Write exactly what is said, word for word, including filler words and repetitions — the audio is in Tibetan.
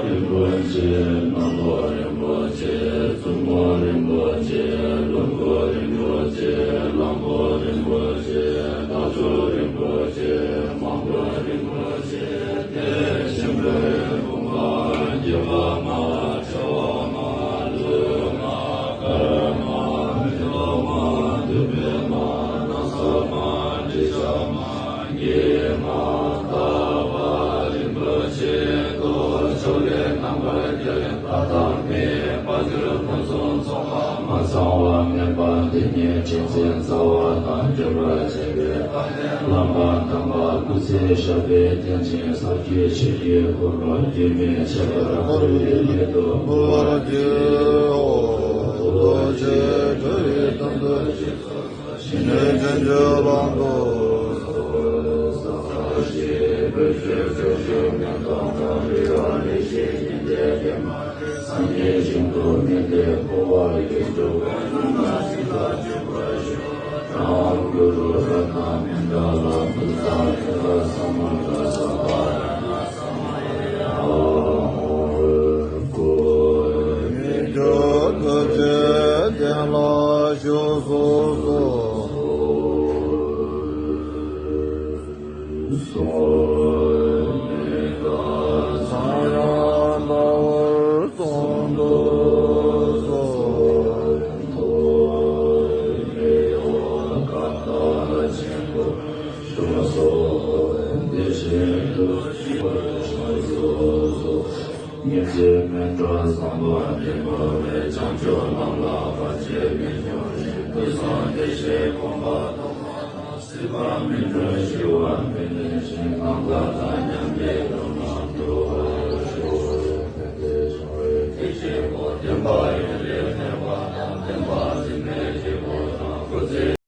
རིན་པོ་ཆེ། རྣམ་པ་རིན་པོ་ཆེ། བཙུན་མོ་རིན་པོ་ཆེ། ལྷུན་པོ་རིན་པོ་ཆེ། གླང་པོ་རིན་པོ་ཆེ། རྟ་མཆོག་རིན་པོ་ཆེ། མང་པོ་རིན་པོ་ཆེ། དེ་བཞིན་གྱི་བུམ་པ་རྒྱས་པ་མ། ཆེ་བ་མ། ལུས་མ། དཀར་མ། མེ་ཏོག་མ། བདུག་སྤོས་མ། ན་བཟའ་མ། དྲི་ཆབ་མ། གོས་མ། ལྟ་བ་རིན་པོ་ཆེ་དང་། ཕྱག་ལེན་རྣམ་པར་རྒྱལ་བའི་བཀའ་དང་མཛད་པ། ཕྱིར་ཕུན་སུམ་ཚོགས་པ་མ་ཚང་བ་མེད་པ། འདི་ཉིད་ཁྲི་འཛིན་རྩ་བ་དང་། འགྲུབ་པར་བྱེད་པའི་ལམ་པ་དམ་པ། སྐུ་ཚེ་ཞབས་པད་བརྟན་ཅིང་། ས་བཅུད་ཆོས་ཀྱི་འཁོར་ལོ་རྒྱུན་མི་ཆད་པར་འཁོར་བའི་དཀྱིལ་དུ་འབུལ་བར་བགྱིའོ། རྡོ་རྗེ་གྲུབ་པའི་དོན་དུ་གཤེགས་སོ། ཞི་གནས་བྱང་ཆུབ་ལམ་དུ། སངས་རྒྱས་ཞིང་དུ་དམིགས་ཏེ་འཁོར་བ་ལས་སྒྲོལ་བའི་ལམ་ལ་གཤེགས་པར་གྱུར་པར་ཤོག། གྲངས་འགྱུར་རབ་དང་མི་འདྲ་ལ། ཀུན་བཟང་ཡོན་བདག་ས་མ་ཀ་ས་པ་ར་ཎ་ས་མ་ཡ་ཧོ། ཉིད་སྐྱོབ་ཐུགས་རྗེས་བདེ་ལ་བཞུགས་སུ་གསོལ། གསུང་ནས་བདག་ཚངས་དབྱངས། སོགས་བདེ་ཆེན་དུ་ཞི་བར་གཤེགས་སོ། ཉེར་གཅིག་མེ་ཏོག་བཟང་པོ་འདི་འབུལ་བས། བྱང་ཆུབ་ལམ་ལ་བར་ཆད་མི་འབྱུང་ཞིང་། དུས་གསུམ་བདེ་གཤེགས་གོ་འཕང་ཐོབ་པ་དང་། སྲིད་པ་མི་འཁྲུགས་ཞི་བ་མི་ནུས་ཤིང་། ནམ་མཁའ་དང་མཉམ་པའི་ལུས།